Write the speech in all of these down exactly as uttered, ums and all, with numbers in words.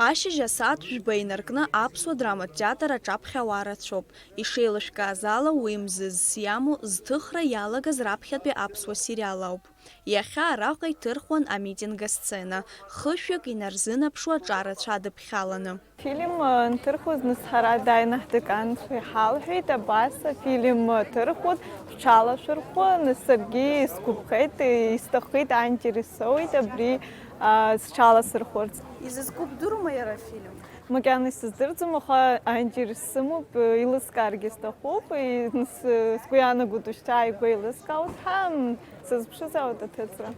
Ашьыжь асааҭ жәба инаркны аԥсуа драматә театр аҿаԥхьа ауаа рацәоуп. Ишеилышәкааз ала, уи мзызс иамоу зҭыхра иалагаз раԥхьатәи аԥсуа сериал ауп. Иахьа араҟа иҭырхуан амитинг асцена, хышәҩык инарзынаԥшуа аҿар рацәа адыԥхьаланы. Фильм, э, нҭырхуаз нас ҳара дааины ҳдеканцәа иҳалҳәеит, абас афильм, э, ҭырхуеит, шәҽалашәырхәы, нас саргьы исгәаԥхеит, исҭаххеит, аинтерес соуеит абри, а, сҽаласырхәырц. Изызкәыбдырума иара афильм? Макьана исыздырӡом, аха аинтерес сымоуп, э, илыскааргьы сҭахуп, и-, с-, сгәы иаанагоит уажәшьҭа ааигәа еилыскаауеит ҳәа, м, сазԥшызаауеит аҭыҵра.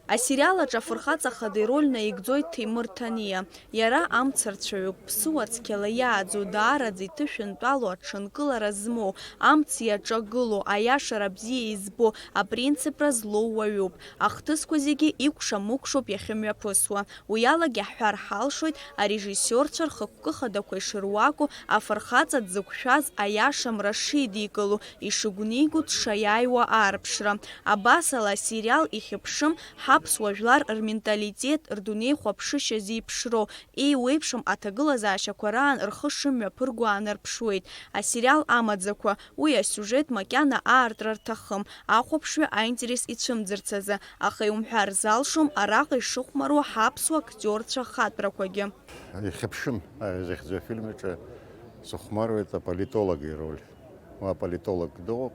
Асериал аҿы афырхаҵа хада ироль наигӡоит Ҭемыр Ҭаниа. Иара амцарцәаҩуп, ԥсыуа цқьала иааӡоу, даараӡа иҭышәынтәалоу, аҽынкылара змоу, амц иаҿагылоу, аиашара бзиа избо, апринципра злоу уаҩуп. Ахҭысқәа зегьы икәша-мыкәшоуп иахьымҩаԥысуа. Уи алагьы ҳҳәар ҳалшоит, арежиссиорцәа рхықәкы хадақәа ишыруаку, афырхаҵа дзықәшәаз аиашамра шидикыло, ишыгәнигоу дшаиааиуа аарԥшра. Абасала, асериал ихьыԥшым, ҳаԥсуа жәлар рменталитет, рдунеихәаԥшышьа зеиԥшроу, еиуеиԥшым аҭагылазаашьақәа раан рхы шымҩаԥырго аанарԥшуеит. Асериал амаӡақәа, уи асиужет макьана аартра рҭахым, ахәаԥшҩы аинтерес ицәымӡырц азы, аха иумҳәар залшом араҟа ишыхәмаруа ҳаԥсуа актиорцәа хатәрақәагьы. Ихьыԥшым, а, захьӡу афильм аҿы сыхәмаруеит аполитолог ироль. Уа аполитолог дыҟоуп,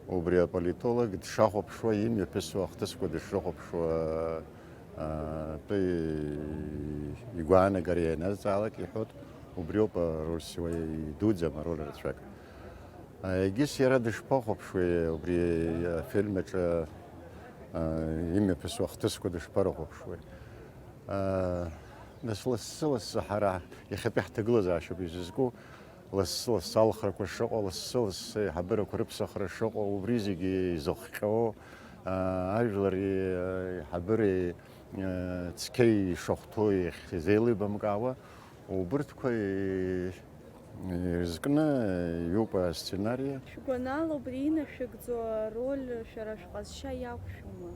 убри аполитолог дшахәаԥшуа, имҩаԥысуа ахҭысқәа дышрыхәаԥшуа, а, атәы игәаанагара ианазҵаалак иҳәоит, убриоуп арольс уа идуӡӡам ароль рацәак. А, егьыс иара дышԥахәаԥшуеи убри афильм аҿы, а, имҩаԥысуа ахҭысқәа дышԥарыхәаԥшуеи? А, нас лассы-лассы ҳара иахьатәи ҳҭагылазаашьоуп изызку, лассы-лассы алхрақәа шыҟоу, лассы-лассы аиҳабырақәа рыԥсахра шыҟоу, убри зегьы изыхҟьо, а, ажәлари, а, аиҳабыри, а, цқьа ишахәҭоу иахьзеилибамкаауа, убырҭқәа и-, ирызкны иоуп асценариа. Шәгәанала, убри инашәыгӡо ароль шәара шәҟазшьа иақәшәома?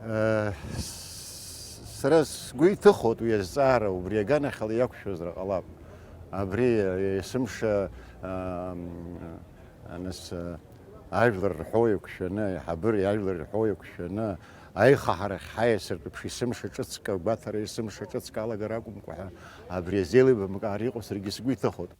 Э, с-, сара сгәы иҭыхоит уи азҵаара, убри аганахьала иақәшәозар ҟалап. Абри, э, есымша, ам, аныс, э, ажәлар рҳәоу еиқәшәаны, аиҳабыри ажәлар рҳәоу еиқәшәаны, аихаҳарахь ҳаиасыртә еиԥш есымша ҿыцк, агәаҭара есымша ҿыцк алагара акәымкәа ҳәа, абри азеилибамкаара иҟоу саргьы сгәы иҭыхоит.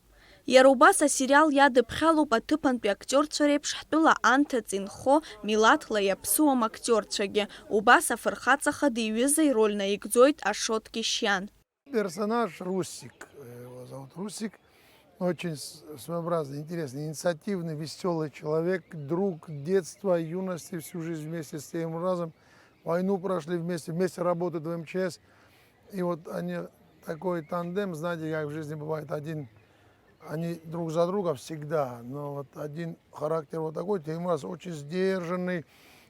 Иара убас асериал иадыԥхьалоуп аҭыԥантәи актиорцәа реиԥш ҳтәыла анҭыҵ инхо, милаҭла иаԥсыуам актиорцәагьы. Убас афырхаҵа хада иҩыза ироль наигӡоит Ашот Кьышьиан. Персонаж Русик, э, его зовут Русик, очень с-, своеобразный, интересный, инициативный, весёлый человек, друг детства, юности, всю жизнь вместе с Теймуразом, войну прошли вместе, вместе работают в МЧС. И вот они такой тандем, знаете, как в жизни бывает, один, они друг за друга всегда, но вот один характер вот такой, Теймураз очень сдержанный,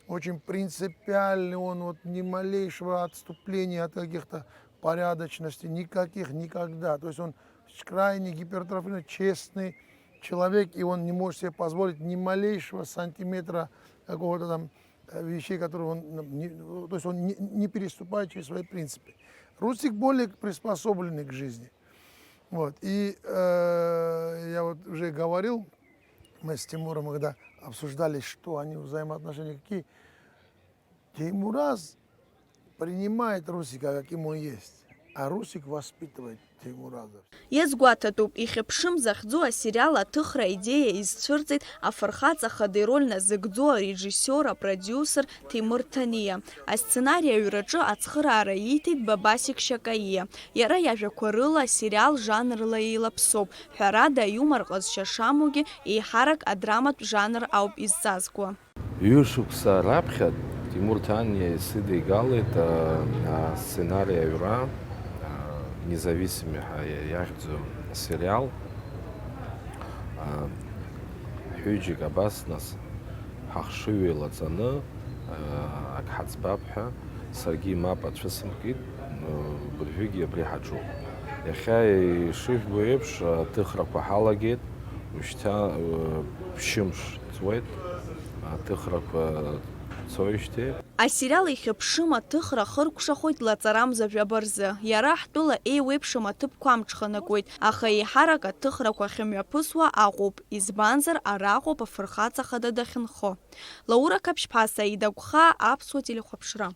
очень принципиальный, он вот ни малейшего отступления от каких-то порядочностей, никаких никогда. То есть он крайне гипертрофированный, честный человек, и он не может себе позволить ни малейшего сантиметра какого-то там, э, вещей, которые он, ну, не, то есть он не, не переступает через свои принципы. Русик более приспособленный к жизни. Вот. И, э, я вот уже говорил, мы с Тимуром, когда обсуждали, что они взаимоотношения какие, Теймураз принимает Русика, каким он есть, а Русик воспитывает Теймураза. Иазгәаҭатәуп, ихьыԥшым захьӡу асериал аҭыхра аидеиа изцәырҵит афырхаҵа хада ироль назыгӡо арежиссиор, апродиусер Ҭемыр Ҭаниа. Асценари аҩраҿы ацхыраара ииҭеит Бабасик Шьакаиа. Иара иажәақәа рыла асериал жанрла еилаԥсоуп, ҳәарада, аиумор ҟазшьа шамоугьы, еиҳарак адраматә жанр ауп изҵазкуа. Ҩышықәса раԥхьа Тимур Ҭаниа исыдигалеит, а, асценари аҩра, а, Независимый ҳәа иахьӡу асериал. А, ҳҩыџьагь абас, нас, ҳахшыҩ еилаҵаны, а, ак ҳаӡбап ҳәа, саргьы мап ацәысымкит, а, быржәгьы абри ҳаҿуп. Иахьа ишыжәбо еиԥш, аҭыхрақәа ҳалагеит, ушьҭа, а, ԥшьымш ҵуеит, аҭыхрақәа цоижьҭеи. Асериал ихьыԥшым аҭыхра хыркәшахоит лаҵарамза жәаба рзы. Иара ҳтәыла еиуеиԥшым аҭыԥқәа амҽханакуеит, аха еиҳарак аҭыхрақәа ахьымҩаԥысуа Аҟәоуп, избанзар араҟоуп афырхаҵа хада дахьынхо. Лаура Қаԥшьԥҳа, Саида Гәхаа, Аԥсуа телехәаԥшра.